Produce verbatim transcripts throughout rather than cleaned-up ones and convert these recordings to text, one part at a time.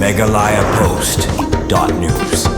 Meghalaya Post dot news.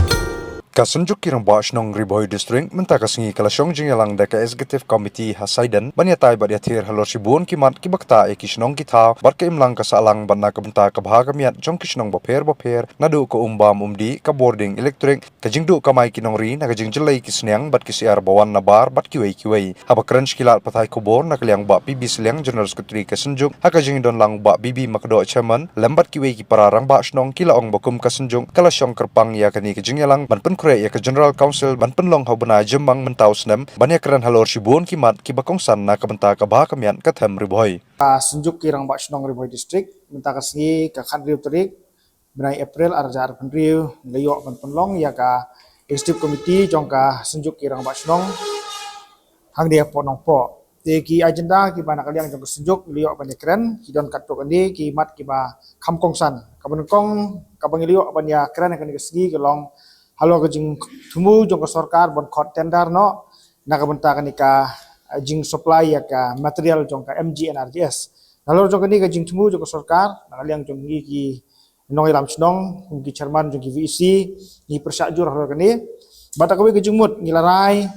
Ka Synjuk ki Rangbah Shnong Ri Bhoi District mynta ka sngi ka la shong jingïalang da ka Executive Committee ha Saiden ban ïatai bad ïathir halor shibun ki mat kiba ktah ïa ki shnong ki thaw bad ka imlang ka sahlang bad na ka bynta ka bha ka miat jong ki shnong bapher bapher, naduh ka um bam um dih, ka bording electric, ka jingduh kamai ki nongri, na ka jingjyllei ki sniang bad ki syiar ba wan na bar bad kiwei kiwei. Haba kren sha ki lad pathai khubor na ka liang u Bah P B Sliang, General Secretary ka Synjuk, ha ka jingdon lang u Bah B B Makdoh, Chairman, lem bad kiwei ki para rangbah shnong, ki la ong ba kum ka Synjuk ka la shong kyrpang ïa kane ka jingïalang ban pynkhreh ïa ka General Council ban pynlong ha u bnai Jymmang mynta u snem, ban ïakren halor shibun ki mat kiba kongsan na ka bynta ka bha ka miat ka them Ri Bhoi. Ka Synjuk ki Rangbah Shnong Ri Bhoi District mynta ka sngi ka khathynriew tarik bnai April arhajar arphew hynriew, ngi la ïoh ban pynlong ïa ka Executive Committee jong ka Synjuk ki Rangbah Shnong hangne hapoh Nongpoh. Te ki agenda kiba na ka liang jong ka Synjuk ngi la ïoh ban ïakren ki don katto katne ki mat kiba kham kongsan. Kaba nyngkong kaba ngi la ïoh ban ïakren ha kane ka sngi ka long halor ka jingthmu jong ka sorkar ban khot tender noh na ka bynta kane ka, eh, jingsupply ïa ka material jong ka M G N R G S. Halor jong kane ka jingthmu jong ka sorkar, na ka liang jong ngi ki nongïalam shnong, kum ki chairman jong ki V E C, ngi pyrshah jur halor kane. Bad ha kawei ka jingmut ngi la rai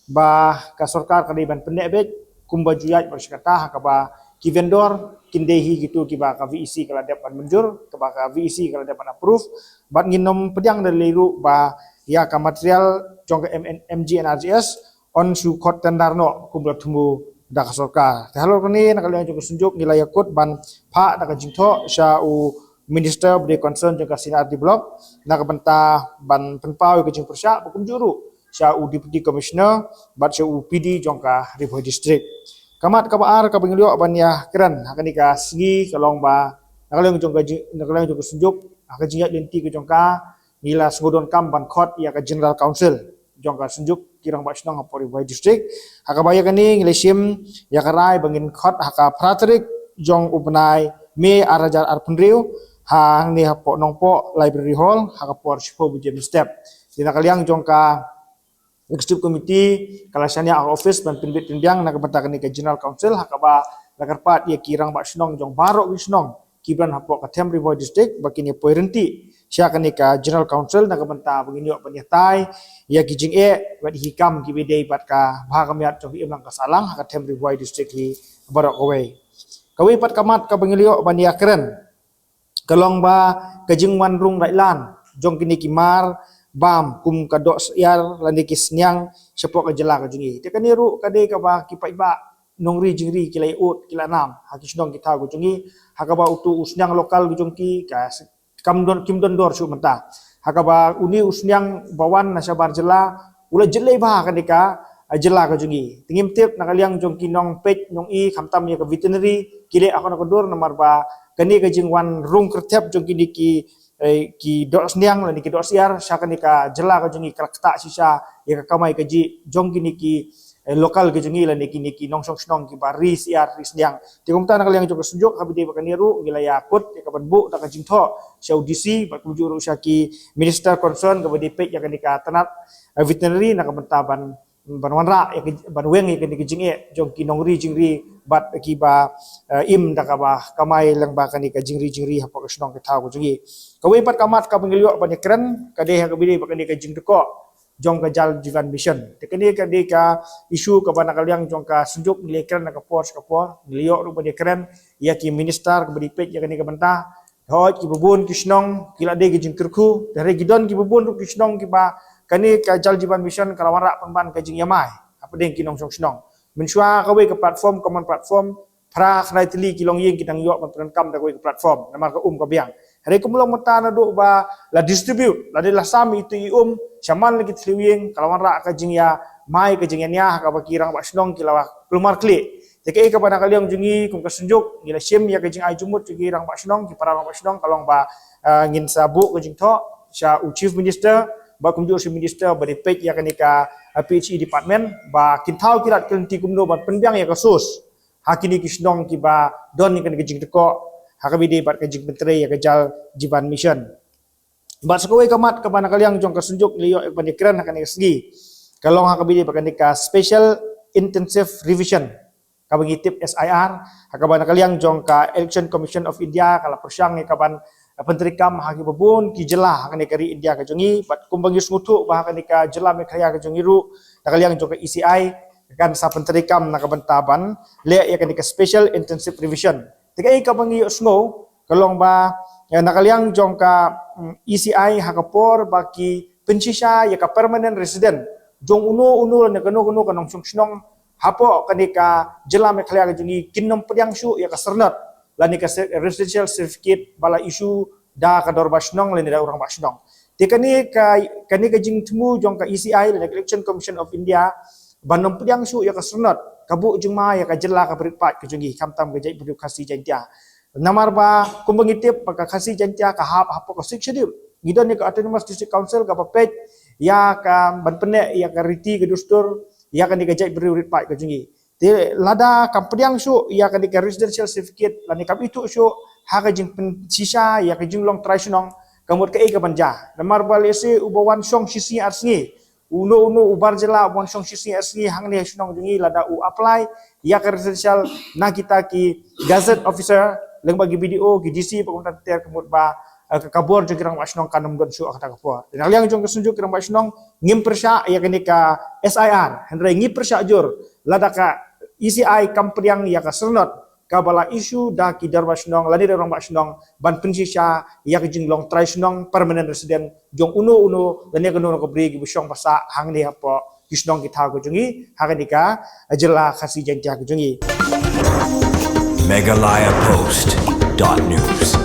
ba ka sorkar ka dei ban pynneh beit kumba ju ïaid bad shi katta, ha kaba ki vendor kin dei hi kito kiba ka V E C ka la dep ban mynjur, kaba ka V E C ka la dep ban approve. Bad ngin nym pdiang da lei ruh ba ïa ka material jong ka M N, M G N R G S yn shu khot tender noh kum ba la thmu da ka sorkar. Te halor kane na ka liang jong ka Synjuk ngi la ïakut ban phah da ka jingthoh sha u Minister ba dei concern jong ka C and R D Block na ka bynta ban pynpaw ïa ka jingpyrshah, bad kumjuh ruh sha u Deputy Commissioner bad sha u P D jong ka Ri Bhoi District. Ka mat kaba ar kaba ngi la ïoh ban ïakren ha kane ka sngi ka long ba na ka liang jong ka jing-, na ka liang jong ka Synjuk, ha ka jingïaid lynti ka jong ka, ngi la sngewdonkam ban khot ïa ka General Council jong ka Synjuk ki Rangbah Shnong hapoh Ri Bhoi District. Ha kaba ïa kane ngi la shim ïa ka rai ba ngin khot ha ka phra tarik jong u bnai May arhajar arphew hynriew, hangne hapoh Nongpoh Library Hall, ha ka por shiphew baje mynstep. Te na ka liang jong ka Executive Committee ka la shaniah ha office ban pynbit pynbiang na ka bynta kane ka General Council, ha kaba la kyrpad ïa ki rangbah shnong jong baroh ki shnong kiba don hapoh ka them Ri Bhoi District ba kin ïa poi ryntih sha kane ka General Council na ka bynta ba ngin ïoh ban ïatai ïa ki jingeh bad ki kam kiba dei bad ka bha ka miat jong ka imlang ka sahlang ha ka them Ri Bhoi District hi baroh kawei. Kawei pat ka mat kaba ngi la ïoh ban ïakren ka long ba ka jingwan rung raitlan jong kine ki mar bam kum ka doh syiar lane ki sniang shapoh ka jylla ka jong ngi. Te kane ruh ka dei kaba ki paidbah nongri jingri ki la ïa ud ki la nam ha ki shnong ki thaw ka jong ngi, ha kaba uto u sniang local ka jong ki ka s-, kam don, kim don dor shuh mynta. Ha kaba une u sniang ba wan na shabar jylla u la jyllei bha kane ka, ah, jylla ka jong ngi. Te ngim tip na ka liang jong ki nongpeit nongi khamtam ïa ka veterinary ki leh ha kano ka dur namar ba kane ka jingwan rung kyrthep jong kine ki, eh, ki doh sniang lane ki doh syiar sha kane ka jylla ka jong ngi ka la ktah shisha ïa ka kamai kajih jong kine ki, eh, local ka jong ngi lane kine ki nongshong shnong kiba ri syiar ri sniang. Te kumta na ka liang jong ka Synjuk kaba dei ba kane ruh ngi la ïa kut ïa kaban buh da ka jingthoh sha u D C bad kumjuh ruh sha ki minister concern kaba dei peit ïa kane ka tnat, eh, veterinary na ka bynta ban, ban wanrah ïa ka, ban weng ïa kane ka jingeh jong ki nongri jingri bad kiba, eh, im da kaba kamai lyngba kane ka jingri jingri hapoh ka shnong ka thaw ka jong ngi. Kawei pat ka mat kaba ngi la ïoh ban ïakren ka dei ha kaba dei ba kane ka jingdkoh jong ka Jal Jeevan Mission. Te kane ka dei ka issue kaba na ka liang jong ka Synjuk ngi la ïakren na ka por sha ka por, ngi la ïoh ruh ban ïakren ïa ki minister kaba dei peit ïa kane ka bynta. Hooid kiba bun ki shnong ki la dei ki jingkyrkhu, te hynrei ki don kiba bun ruh ki shnong kiba kane ka Jal Jeevan Mission ka la wanrah pynban ka jingïamai hapdeng ki nongshong shnong. Mynshuwa kawei ka platform, common platform, phra khyndai tylli ki longïing ki dang ïoh ban pyndonkam da kawei ka platform namar ka um ka biang. Hynrei kumba long mynta naduh ba la distribute, la dei la sam ïa itu i um shaman la ki thliew ïing, ka la wanrah ka jingïamai ka jingïania ha kaba ki rangbah shnong ki la kulmar khlieh. Te kaei kaba na ka liang jong ngi kum ka Synjuk ngi la shim ïa ka jingai jingmut jong ki rangbah shnong, ki para rangbah shnong ka long ba, ah, ngin sa buh ka jingthoh sha u Chief Minister bad kumjuh sha u Minister ba dei peit ïa kane ka, ah, P H E department ba kin thaw ki lad ki lynti kumno ban pynbiang ïa ka source ha kine ki shnong kiba don ïa kane ka jingdkoh ha kaba ïadei bad ka jingpyntrei ïa ka Jal Jeevan Mission. Bad sa kawei ka mat kaba na ka liang jong ka Synjuk ngi la ïoh ban ïakren ha kane ka sngi ka long ha kaba ïadei bad kane ka Special Intensive Revision kaba ngi tip S I R, ha kaba na ka liang jong ka Election Commission of India ka la pyrshang ïa kaban, pyntreikam ha kiba bun ki jylla ha kane ka ri India ka jong ngi, bad kumba ngi sngewthuh ba ha kane ka jylla Meghalaya ka jong ngi ruh, na ka liang jong ka E C I kan sa pyntreikam na ka bynta ban leh ïa kane ka special intensive revision. Te kaei kaba ngi ïohsngew ka long ba, ïa, na ka liang jong ka, mm, E C I ha ka por ba ki pynshisha ïa ka permanent resident jong uno uno lane kano kano ka nongshong shnong hapoh kane ka jylla Meghalaya ka jong ngi kin ym pdiang shuh ïa ka syrnod lane ka se-, residential certificate ba la issue da ka dorbar shnong lane da u rangbah shnong. Te kane ka, kane ka jingthmu jong ka E C I lane ka Election Commission of India ban ym pdiang shuh ïa ka syrnod ka buh jingma ïa ka jylla kaba rit paid ka jong ngi, khamtam ka jaitbynriew Khasi Jaintia. Namar ba kumba ngi tip ba ka Khasi Jaintia ka hap hapoh ka Sixth Schedule. Ngi don ïa ka Autonomous District Council kaba peit ïa ka ban pynneh ïa ka riti ka dustur ïa kane ka jaitbynriew rit paid ka jong ngi. Te lada kam pdiang shuh ïa kane ka residential certificate lane kam ithuh shuh ha ka jingpynshisha ïa ka jinglong trai shnong, ka mut kaei kaban jia. Namar ba lehse uba wan shong shisngi arsngi, uno uno u bar jylla uba wan shong shisngi arsngi hangne ha shnong jong ngi, lada u apply ïa ka residential na kita ki gazette officer, lyngba ki B D O, ki D C, ba kumta ter, ka mut ba, eh, ka, ka bor jong ki rangbah shnong kan ym don shuh ha kata ka por. Na ka liang jong ka Synjuk ki Rangbah Shnong ngim pyrshah ïa kane ka S I R, hynrei ngi pyrshah jur lada ka E C I kam pdiang ïa ka syrnod kaba la issue da ki dorbar shnong lane da u rangbah shnong ban pynshisha ïa ka jinglong trai shnong, permanent resident, jong uno uno lane kano kano ka bri kiba shong ba sah hangne hapoh ki shnong ki thaw ka jong ngi ha kane ka jylla Khasi Jaintia ka jong ngi. Meghalaya Post dot news.